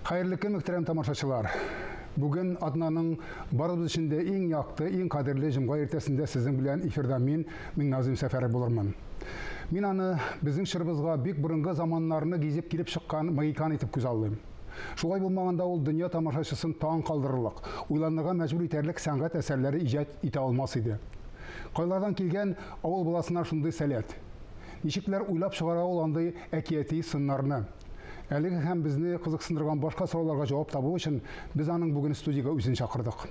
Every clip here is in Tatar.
Хәерле көн, мөхтәрәм тамашачылар! Бүген атнаның барыбыз өчен дә иң якты, иң кадерле җомга иртәсендә сезнең белән эфирда мин, Миңназыйм Сәфәров булырмын. Мин аны безнең чорыбызга бик борынгы заманнарны гизеп килеп чыккан магикан итеп күзаллыйм. Шулай булмаганда ул дөнья тамашачысын таң калдырырлык, уйланырга мәҗбүр итәрлек сәнгать әсәрләре иҗат итә алмас иде. Кайлардан килгән авыл баласына шундый сәләт? Ничекләр уйлап чыгара ул андый әкияти сыннарны? Әлеге һәм безне кызыксындырган башка сорауларга җавап табу өчен без аның бүген студиягә үзен чакырдык.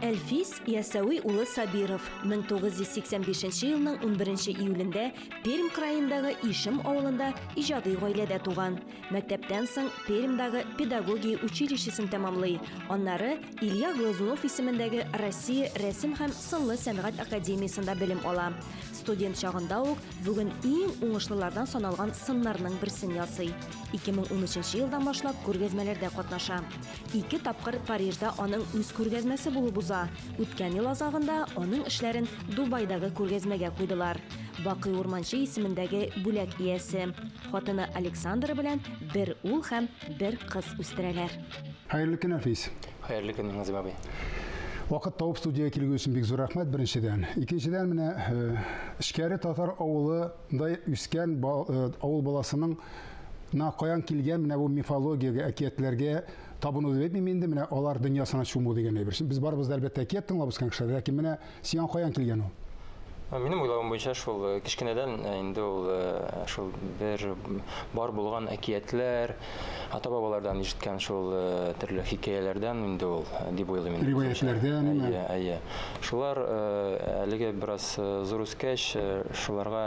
Әлфис Ясәви улы Сабиров 1985 елның 11 июлендә Пермь краендагы Ишем авылында иҗади гаиләдә туган. Мәктәптән соң Пермьдагы педагогия училищесын тәмамлый, аннары Илья Глазунов исемендәге Россия рәсем һәм сынлы сәнгать академиясендә белем ала. Студент чагында ук Бүген иң уңышлылардан саналган сыннарның берсен ясый. 2013 елдан башлап күргәзмәләрдә катнаша. Ике тапкыр Парижда аның үз күргәзмәсе булып уза. Үткән ел азагында аның эшләрен Дубайдагы күргәзмәгә куйдылар. Бакый Урманче исемендәге бүләк иясе. Хатыны Александра белән бер ул һәм бер кыз үстерәләр. Хәерле көн, Әлфис. Хәерле көн, Миңназыйм абый. Вакыт табып студиягә килү өчен бик зур рәхмәт, беренчедән. Икенчедән, менә э, эчкәре татар авылында үскән э, авыл баласының на каян килгән менә бу мифологиягә, әкиятләргә табыну дип әйтмим инде, менә алар дөньясына чуму дигән әйбер. Без барыбыз да әлбәттә әкият тыңлап үскән кешеләр, ләкин менә Сиңа каян килгән ул? Минем уйлавым буенча шул кечкенәдән инде ул шул бер бар булган әкиятләр, ата-бабалардан ишеткән шул төрле хикәяләрдән инде ул дип уйлыйм инде. Риваятьләрдән, әйе, әйе. Шулар әлеге бераз зур үскәч, шуларга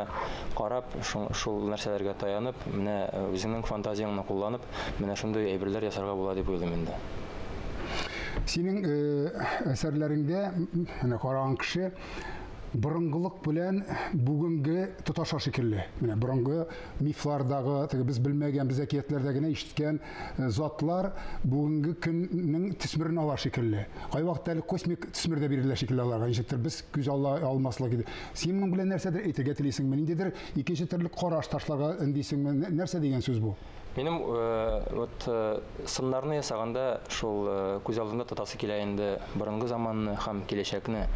карап, шул нәрсәләргә таянып, менә үзеңнең фантазияңне кулланып, Менә шундый әйберләр ясарга була дип уйлыйм инде. Синең э, әсәрләреңдә менә караган кеше борынгылык белән бүгенге тоташа шикелле. Менә борынгы мифлардагы, теге без белмәгән, без әкиятләрдә генә ишеткән э, затлар бүгенге көннең төсмерен ала шикелле. Кайвакытта әле космик төсмер дә бирелә шикелле аларга, ничектер без күз ала алмаслык иде. Син моның белән нәрсәдер әйтергә телисеңме? Ниндидер икенче төрле караш ташларга өндисеңме? Нәрсә дигән сүз бу? Минем вот сыннарны ясаганда шул күз алдында тотасы килә инде борынгы заманны һәм киләчәкне.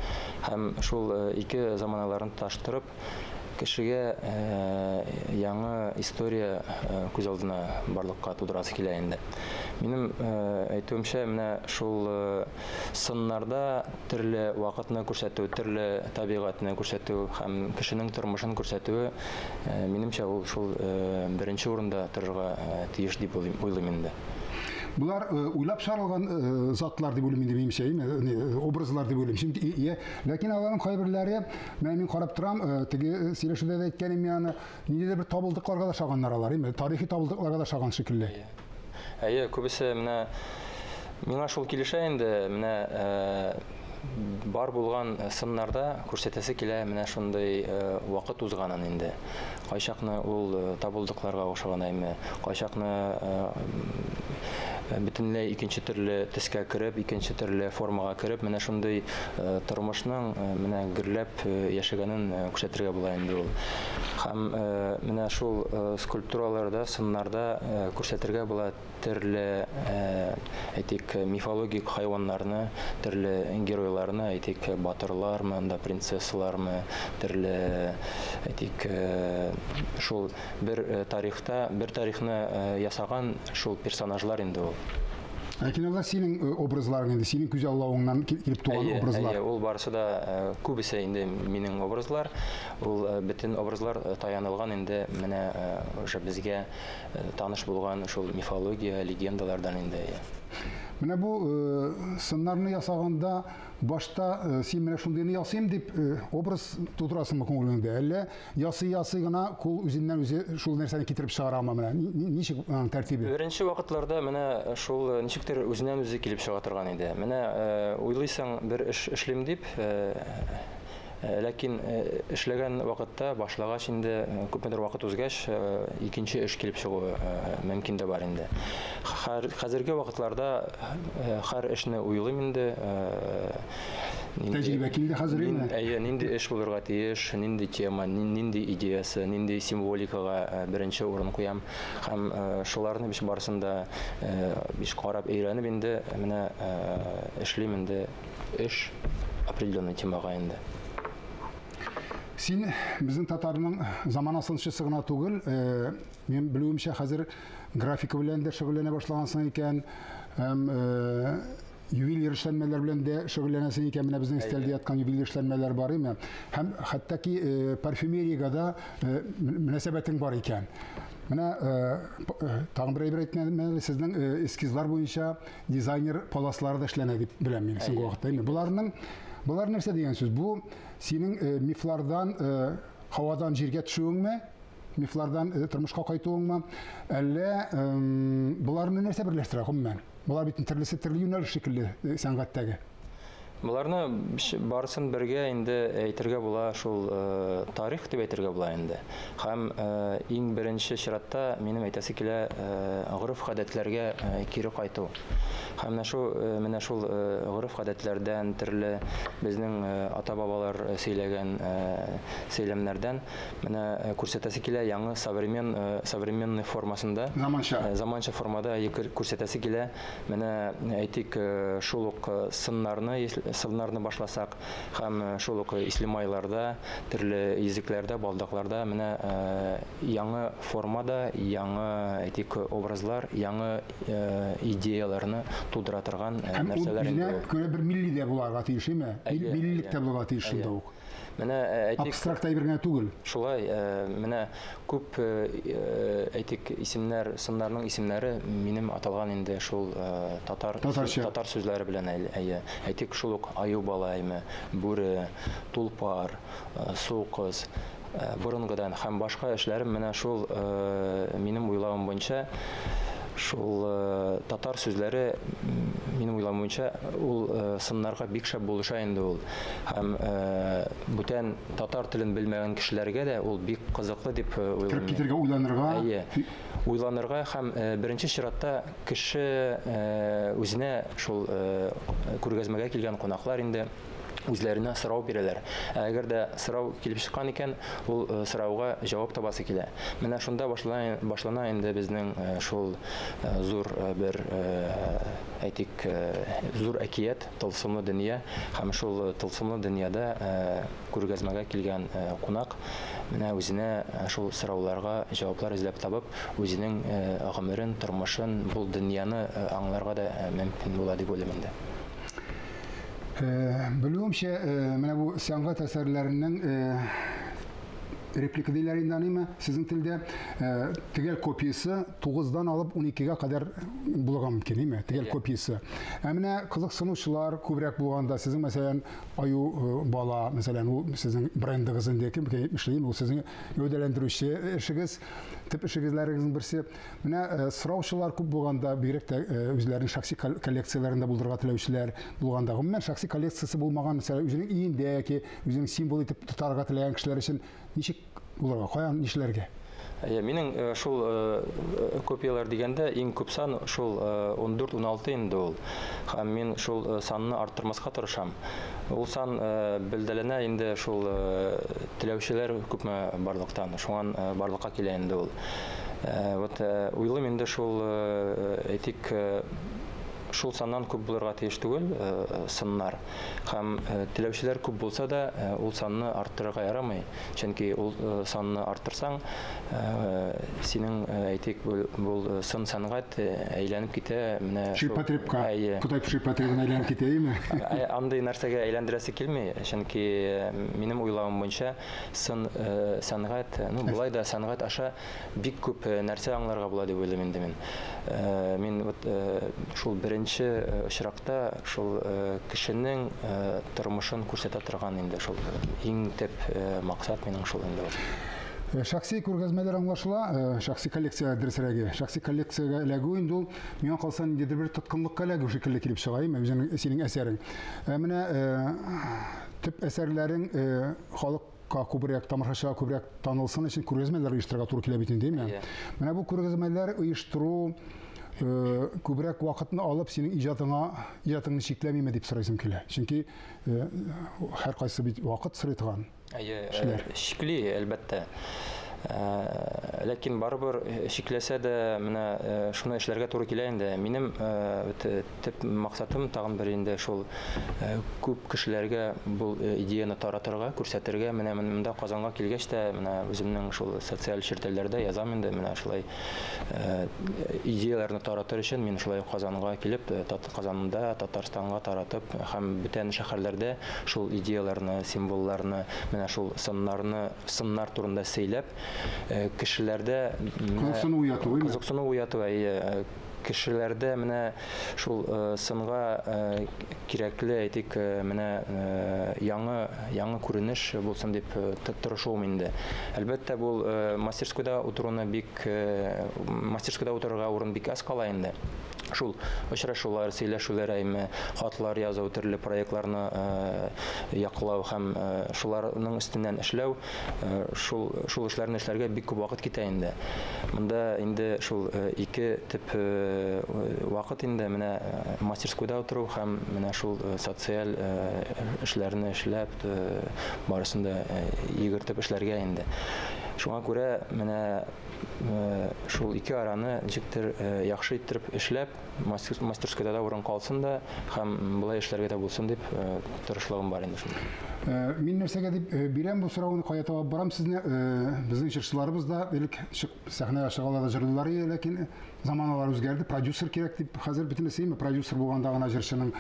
Һәм шул ике заманаларын тоташтырып, кешегә яңа история күз алдына барлыкка тудырасы килә инде. Минем әйтүемчә, менә шул сыннарда төрле вакытны күрсәтү, төрле табигатьне күрсәтү һәм кешенең тормышын күрсәтүе Минемчә, ул шул беренче урында торырга тиеш дип уйлыйм инде. Болар уйлап чыгарылган затлар дип уйлыйм инде минемчә, образлар дип уйлыйм. Чөнки иә, ләкин аларның кайберләре, менә мин карап торам, теге сөйләшүдә дә әйткән идем мин аны, ниндидер бер табылдыкларга да ошаганнар алар, тарихи табылдыкларга да ошаган шикелле. Әйе, күбесе менә миңа шул килешә инде, менә бар булган сыннарда күрсәтәсе килә менә шундый вакыт узганын инде. Кайчакны ул табылдыкларга охшаган әйме, кайчакны бөтенләй икенче төрле төскә кереп, икенче төрле формага кереп, менә шундый тормышның менә гөрләп яшәгәнен күрсәтергә була инде ул. Һәм менә шул скульптураларда, сыннарда күрсәтергә була төрле, әйтик, мифологик хайваннарны, төрле геройларны, әйтик, батырлармы, анда принцессалармы, төрле, әйтик, шул бер тарихта, бер тарихны ясаган шул персонажлар инде ул. Ләкин алар синең образларың инде, синең күз аллавыңнан килеп туган әйе, образлар. Әйе, ул барысы да күбесе инде минем образлар. Ул бөтен образлар таянылган инде менә уже безгә таныш булган шул мифология, легендалардан инде. Әйе. Менә бу сыннарны ясаганда башта син менә шундыйны ясыйм дип образ тудырасыңмы күңелеңдә? Әллә Ясый-ясый гына кул үзеннән-үзе шул нәрсәне китереп чыгарамы менә? Ничек аның тәртибе? Беренче вакытларда менә шул ничектер үзеннән-үзе килеп чыга торган иде. Менә уйлыйсың, бер эш эшлим дип, ләкин эшләгән вакытта, башлагач инде, күпмедер вакыт узгач, икенче эш килеп чыгуы мөмкин дә бар инде. Хәзерге вакытларда һәр эшне уйлыйм инде. Тәҗрибә килде хәзер инде. Әйе, нинди эш булырга тиеш, нинди тема, нинди идеясы, нинди символикага беренче урын куям. Һәм шуларны биш барысын да биш карап өйрәнеп инде менә эшлим инде эш определенный темага инде. Син безнең татарның замана сынчысы гына түгел, мин белүемчә хәзер графика белән дә шөгыльләнә башлагансың икән. Һәм ювелир эшләнмәләр белән дә шөгыльләнәсең икән, менә безнең өстәлдә яткан ювелир эшләнмәләр бар име? Һәм хәтта ки э, парфюмериягә дә э, мөнәсәбәтең бар икән. Менә э, тагын бер әйбер әйтмәдем әле, сезнең эскизлар буенча дизайнер паласлары да эшләнә дип беләм мин соңгы вакытта. Инде боларның болар нәрсә дигән сүз? Бу синең мифлардан һавадан җиргә төшүеңме? Мифлардан тормышка кайтуыңмы? Әллә боларны нәрсә берләштерә гомумән? Болар бит төрлесе төрле юнәлеш шикелле э, сәнгатьтәге. Боларны барысын бергә инде әйтергә була шул э, тарих дип әйтергә була инде. Һәм э, иң беренче чиратта минем әйтәсе килә гореф-гадәтләргә кире кайту. Һәм менә шул менә шул гореф-гадәтләрдән төрле безнең ата-бабалар сөйләгән сөйләмнәрдән Менә э, күрсәтәсе килә яңа современ, э, современный формасында. Заманча. Э, заманча формада күрсәтәсе килә. Менә әйтик, шул ук сыннарны, сыннарны башласак һәм шул ук ислемайларда, төрле йөзекләрдә, балдакларда менә яңа формада, яңа әйтик образлар, яңа идеяләрне тудыра торган нәрсәләр инде. Һәм күрә бер милли дә буларга тиеш, әйме? Миллилек тә булырга тиеш шунда ук. Менә э, әйтик, абстракт әйбер генә түгел. Шулай, э, менә күп э, әйтик исемнәр, сыннарның исемнәре минем аталган инде шул татар Татарча. татар сүзләре белән әйе. Әйтик, шул ук аю бала әйме, бүре, тулпар, су кыз борынгыдан һәм башка эшләрем менә шул минем уйлавым буенча шул татар сүзләре минем уйлавым буенча ул сыннарга бик шәп булыша инде ул. Һәм бүтән татар телен белмәгән кешеләргә дә ул бик кызыклы дип уйлыйм. Кереп китергә, уйланырга. Әйе. Уйланырга һәм беренче чиратта кеше үзенә шул күргәзмәгә килгән кунаклар инде үзләренә сорау бирәләр. Ә әгәр дә сорау килеп чыккан икән, ул сорауга җавап табасы килә. Менә шунда башлана, башлана инде безнең шул зур бер, әйтик, зур әкият, Тылсымлы дөнья һәм шул тылсымлы дөньяда күргәзмәгә килгән кунак менә үзенә шул сорауларга җаваплар эзләп табып, үзенең гомерен, тормышын, бу дөньяны аңларга да мөмкин була дип уйлыйм инде. Белүемчә, менә бу сәнгать әсәрләренең реплика диләр инде аныймы сезнең телдә э, төгәл копиясе 9-дан алып 12-гә кадәр булырга мөмкин име төгәл копиясе ә менә кызыксынучылар күбрәк булганда сезнең мәсәлән аю э, бала мәсәлән ул сезнең брендыгыз инде кем әйтмешли ул сезнең гәүдәләндерүче эшегез төп эшегезләрегезнең берсе менә э, сораучылар күп булганда бигрәк тә үзләренең шәхси коллекцияләрен дә булдырырга теләүчеләр булганда гомумән шәхси коллекциясе булмаган мәсәлән үзенең өендә яки үзен символ итеп тотарга теләгән кешеләр өчен ничек булырга, каян нишләргә? Әйе, минем э, шул э, э, копияләр дигәндә иң күп сан шул 14-16 инде ул. Һәм мин шул санны арттырмаска тырышам. Ул сан белдәләнә инде шул теләүчеләр күпме барлыктан, шуңан барлыкка килә инде ул. Вот уйлыйм инде шул, әйтик, шул саннан күп булырга тиеш түгел сыннар. Һәм теләүчеләр күп булса да, ул санны арттырырга ярамый. Чөнки ул санны арттырсаң, синең, әйтик, бу сын сәнгать әйләнеп китә менә ширпотребка. Кытай ширпотребына әйләнеп китә, әйеме? Андый нәрсәгә әйләндерәсе килми, чөнки минем уйлавым буенча сын сәнгать, ну, болай да сәнгать аша Бик күп э, нәрсә аңларга була дип уйлыйм инде мин. Э, мин вот э, шул беренче очракта шул кешенең тормышын күрсәтә торган инде шул иң төп максат минем шул инде. Шәхси күргәзмәләр аңлашыла, шәхси коллекция дөресрәге. Шәхси коллекциягә эләгү инде ул миңа калса ниндидер бер тоткынлыкка эләгү шикелле килеп чыга, әйме, үзенең синең әсәрең. Ә менә төп әсәрләрең халык ка күбрәк, тамашачыга күбрәк танылсын өчен күргәзмәләр оештырырга туры килә бит инде, әйме? Менә бу күргәзмәләр оештыру күбрәк вакытны алып, синең иҗатыңа, иҗатыңны чикләмиме дип сорыйсым килә. Чөнки һәркайсы бит вакыт сорый торган. Әйе, чикли, әлбәттә. Ләкин барыбер чикләсә дә, менә шуны эшләргә туры килә инде. Минем төп максатым тагын бер инде шул күп кешеләргә бу идеяны таратырга, күрсәтергә. Менә монда Казанга килгәч тә, менә үземнең шул социаль челтәрләрдә язам инде, менә шулай идеяләрне таратыр өчен мин шулай Казанга килеп, Казанда, Татарстанга таратып һәм бүтән шәһәрләрдә шул идеяләрне, символларны, менә шул сыннарны, сыннар турында сөйләп, кешеләрдә кызыксыну уяту, кызыксыну уяту, әйе, кешеләрдә менә шул сынга кирәкле, әйтик, менә яңа яңа күренеш булсын дип тырышуым инде. Әлбәттә, бу мастерскойда утыруны бик мастерскойда утырырга урын бик аз кала инде. Шул очрашулар, сөйләшүләр әйме, хатлар язу, төрле проектларны яклау һәм шуларның өстеннән эшләү, шул шул эшләрне эшләргә бик күп вакыт китә инде. Монда инде шул ике төп вакыт инде менә мастерскойда утыру һәм менә шул социаль эшләрне эшләп, барысын да йөгертеп эшләргә инде. Шуңа күрә менә шул ике араны ничектер яхшы иттереп эшләп, мастерскойда да урын калсын да һәм болай эшләргә дә булсын дип тырышлыгым бар инде шунда. Мин нәрсәгә дип бирәм бу сорауны, кая таба барам сезне? Безнең җырчыларыбыз да элек сәхнәгә чыгалар да җырлыйлар иде, ләкин заманалар үзгәрде, продюсер кирәк дип хәзер бөтенесе инде продюсер булганда гына җырчының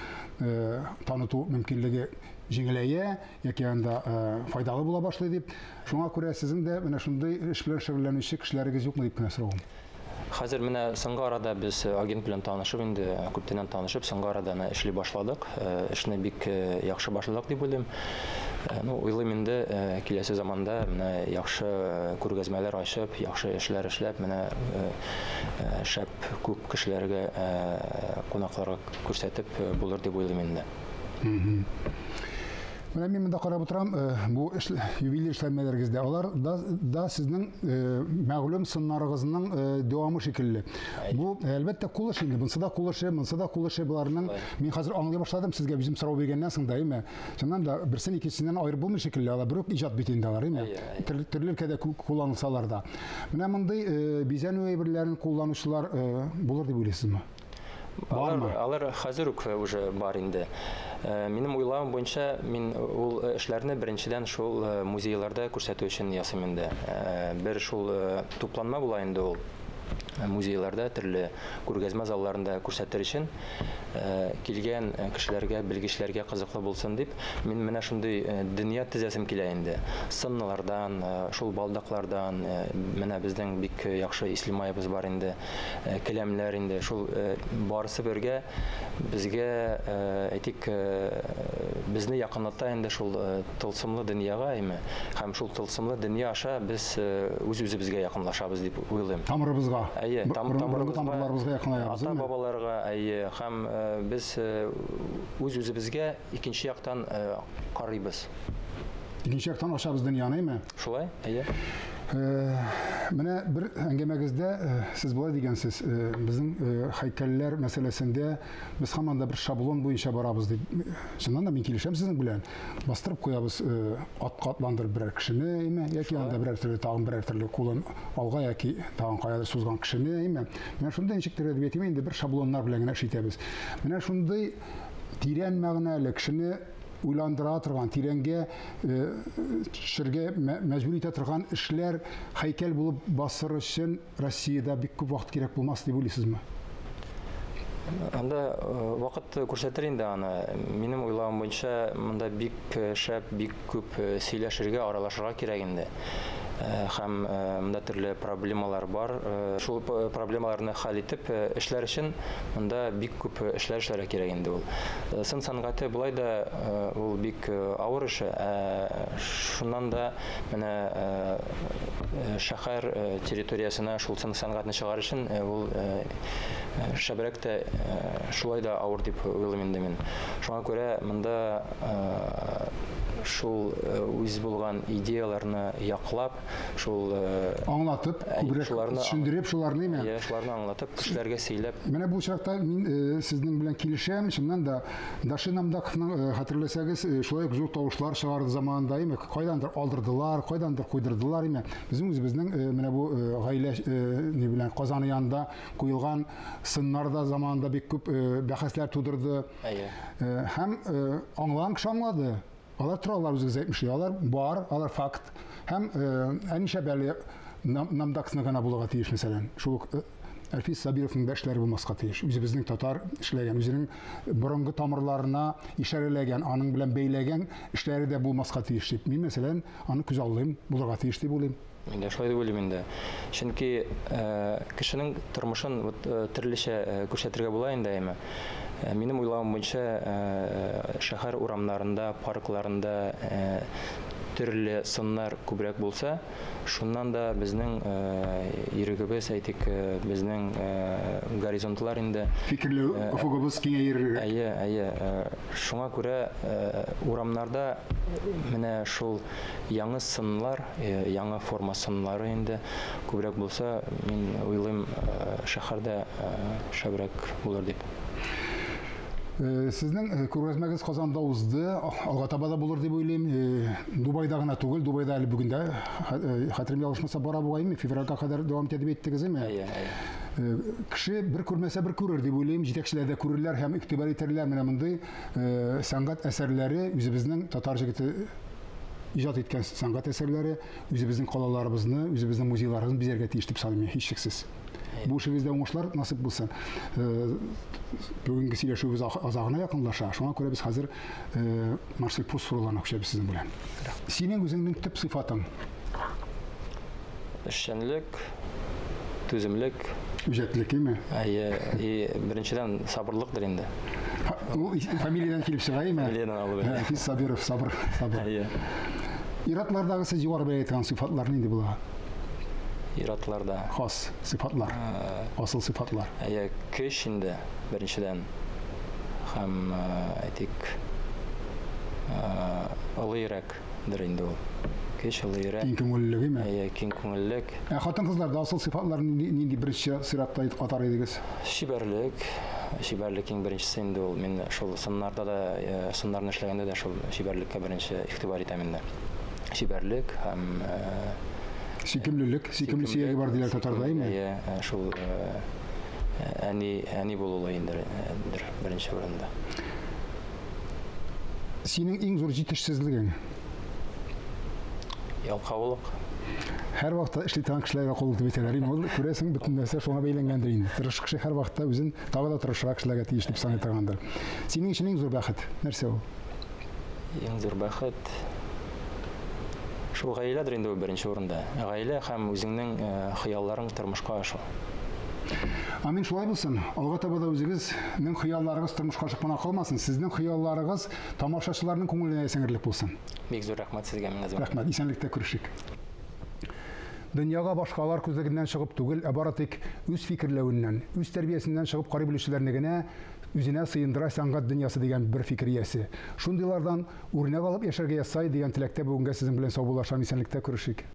таныту мөмкинлеге җиңеләя яки анда файдалы була башлый дип. Шуңа күрә сезнең дә менә шундый эш белән шөгыльләнүче кешеләрегез юкмы дип кенә соравым. Хәзер менә соңгы арада без агент белән танышып инде, күптәннән танышып, соңгы арада әнә эшли башладык. Эшне бик яхшы башладык дип уйлыйм. Ну, уйлыйм инде, киләсе заманда менә яхшы күргәзмәләр ачып, яхшы эшләр эшләп, менә шәп күп кешеләргә, кунакларга күрсәтеп булыр дип уйлыйм инде. Менә мин монда карап утырам, бу юбилей эшләнмәләрегездә. Алар да, да сезнең мәгълүм сыннарыгызның дәвамы шикелле. Бу, әлбәттә, кул эше инде. Монсы да кул эше, монсы да кул эше. Боларның мин хәзер аңлый башладым сезгә үзем сорау биргәннән соң да, әйме? Чыннан да берсен икенчесеннән аерып булмый шикелле, алар бер үк иҗат бит инде алар, әйме? Төрле өлкәдә кулланылсалар да. Менә мондый бизәнү әйберләрен кулланучылар булыр дип уйлыйсызмы? Алар, алар хәзер үк уже бар инде. Минем уйлавым буенча, мин ул эшләрне беренчедән шул музейларда күрсәтү өчен ясыйм инде. Бер шул тупланма була инде ул музейларда, төрле күргәзмә залларында күрсәтер өчен килгән кешеләргә, белгечләргә кызыклы булсын дип, мин менә шундый дөнья төзәсем килә инде. Сыннылардан, шул балдаклардан, менә безнең бик яхшы ислемаебыз бар инде. Келәмнәр инде шул барысы бергә безгә, әйтик, безне якынлата инде шул тылсымлы дөньяга, әйме? Һәм шул тылсымлы дөнья аша без үз-үзебезгә якынлашабыз дип уйлыйм. Тамырыбызга. Әйе, тамырыбызга, тамырларыбызга якынаябыз. Ата-бабаларга, әйе, һәм без үз-үзебезгә икенче яктан карыйбыз. Икенче яктан ачабыз дөньяны, әйме? Шулай, әйе. Менә бер әңгәмәгездә сез болай дигәнсез, безнең һәйкәлләр мәсьәләсендә без һаман да бер шаблон буенча барабыз дип. Чыннан да мин килешәм сезнең белән. Бастырып куябыз атка атландырып берәр кешене, әйме, яки анда берәр төрле тагын берәр төрле кулын алга яки тагын каядыр сузган кешене, әйме. Менә шундый ничектер дип әйтим инде, бер шаблоннар белән генә эш итәбез. Менә шундый тирән мәгънәле кешене уйландыра торган, тирәнгә төшергә мәҗбүр итә торган эшләр һәйкәл булып басыр өчен Россиядә бик күп вакыт кирәк булмас дип уйлыйсызмы? Анда вакыт күрсәтер инде аны. Минем уйлавым буенча, монда бик шәп, бик күп сөйләшергә, аралашырга кирәк инде. Һәм монда төрле проблемалар бар. Шул проблемаларны хәл итеп эшләр өчен монда бик күп эшләр эшләргә кирәк инде ул. Сын сәнгате болай да ул бик авыр эш. Ә шуннан да менә шәһәр территориясенә шул сын сәнгатьне чыгарыр өчен ул шәбрәк тә шулай да авыр дип уйлыйм инде мин. Шуңа күрә монда. шул үз булган идеяләрне яклап, шул Аңлатып, күбрәк төшендереп шуларны, әйме? Әйе, шуларны аңлатып, кешеләргә сөйләп. Менә бу очракта мин сезнең белән килешәм. Чыннан да, Даши Намдаковның, хәтерләсәгез, шулай ук зур тавышлар чыгарды заманында, әйме? Кайдандыр алдырдылар, кайдандыр куйдырдылар, әйме? Безнең үзебезнең менә бу гаилә ни белән Казаны янында куелган сыннар да заманында бик күп бәхәсләр тудырды. Әйе. Һәм аңлаган кеше аңлады. Алар торалар үзегез әйтмешли. Алар бар, алар факт. Һәм ә нишләп әле Намдаксны гына булырга тиеш, мәсәлән? Шул ук Әлфис Сабировның да эшләре булмаска тиеш. Үзебезнең татар эшләгән, үзенең борынгы тамырларына ишарәләгән, аның белән бәйләгән эшләре дә булмаска тиеш дип. Мин, мәсәлән, аны күз аллыйм, булырга тиеш дип уйлыйм. Мин дә шулай дип уйлыйм инде. Чөнки кешенең тормышын вот төрлечә күрсәтергә була инде, әйме. Минем уйлавым буенча, шәһәр урамнарында, паркларында төрле сыннар күбрәк булса, шуннан да безнең йөрегебез, әйтик, безнең горизонтлар инде. Фикерләү офыгыбыз киңәер. Әйе, әйе. Шуңа күрә урамнарда менә шул Яңы сыннар, яңа форма сыннары инде күбрәк булса, мин уйлыйм, шәһәрдә шәбрәк булыр дип. Сезнең күргәзмәгез Казанда узды, алга таба да булыр дип уйлыйм. Дубайда гына түгел, Дубайда әле бүген дә, хәтерем ялгышмаса, бара бугай, февральгә кадәр дәвам итә дип әйттегез, әйме? Әйе, әйе. Кеше бер күрмәсә, бер күрер дип уйлыйм. Җитәкчеләр дә күрерләр һәм игътибар итәрләр. Менә мондый сәнгать әсәрләре үзебезнең татар җегете иҗат иткән сәнгать әсәрләре үзебезнең калаларыбызны, үзебезнең музейларыбызны бизәргә тиеш дип саныйм мин, һичшиксез. Бу эшегездә уңышлар насыйп булсын. Э, бүгенге сөйләшүебез азагына якынлаша. Шуңа күрә без хәзер э, Марсель Пруст сорауларына күчәбез сезнең белән. Синең үзеңнең төп сыйфатың? Эшчәнлек, түземлек. Үҗәтлек, име? Әйе, и беренчедән сабырлыктыр инде. Ул фамилиядән килеп чыга, име? Фамилиядән алып. Әлфис Сабиров, сабыр, сабыр. Әйе. Иратлардагы сез югары бәя торган сыйфатлар нинди була? Иратларда. Хас сыйфатлар. Асыл сыйфатлар. Әйе, көч инде беренчедән. Һәм әйтик, олы йөрәк. Дер инде ул. Көч, олы йөрәк. Киң күңеллелек, име? Әйе, киң күңеллек. Ә хатын-кызларда асыл сыйфатлар нинди, нинди беренче чиратта атар идегез? Чибәрлек. Чибәрлек иң беренчесе инде ул. Мин шул сыннарда да, э, сыннарны эшләгәндә дә шул чибәрлеккә беренче игътибар итәм инде. Чибәрлек һәм э, Сөйкемлелек, сөйкемле сөяге бар диләр татарда, име? Әйе, э, шул әни, әни булу инде беренче урында. Синең иң зур җитешсезлегең? Ялкаулык. Һәр вакытта эшли торган кешеләр ялкаулык дип әйтәләр. Инде ул, күрәсең, бөтен нәрсә шуңа бәйләнгәндер инде. Тырыш кеше һәр вакытта үзен тагы да тырышрак эшләргә тиеш дип саный торгандыр. Синең өчен иң зур бәхет нәрсә ул? Иң зур бәхет шул гаиләдер инде ул беренче урында. Гаилә һәм үзеңнең э, хыялларың тормышка ашу. Амин, шулай булсын. Алга таба да үзегезнең хыялларыгыз тормышка ашып кына калмасын, сезнең хыялларыгыз тамашачыларның күңеленә сеңерлек булсын. Бик зур рәхмәт сезгә, Миңназим. Рәхмәт, исәнлектә күрешик. Дөньяга башкалар күзлегеннән чыгып түгел, ә бары тик үз фикерләвеннән, үз тәрбиясеннән чыгып карый белүчеләрне генә үзенә сыендыра сәнгать дөньясы дигән бер фикер иясе. Шундыйлардан үрнәк алып яшәргә язсай дигән теләктә бүгенгә сезнең белән саубуллашам, исәнлектә күрешик.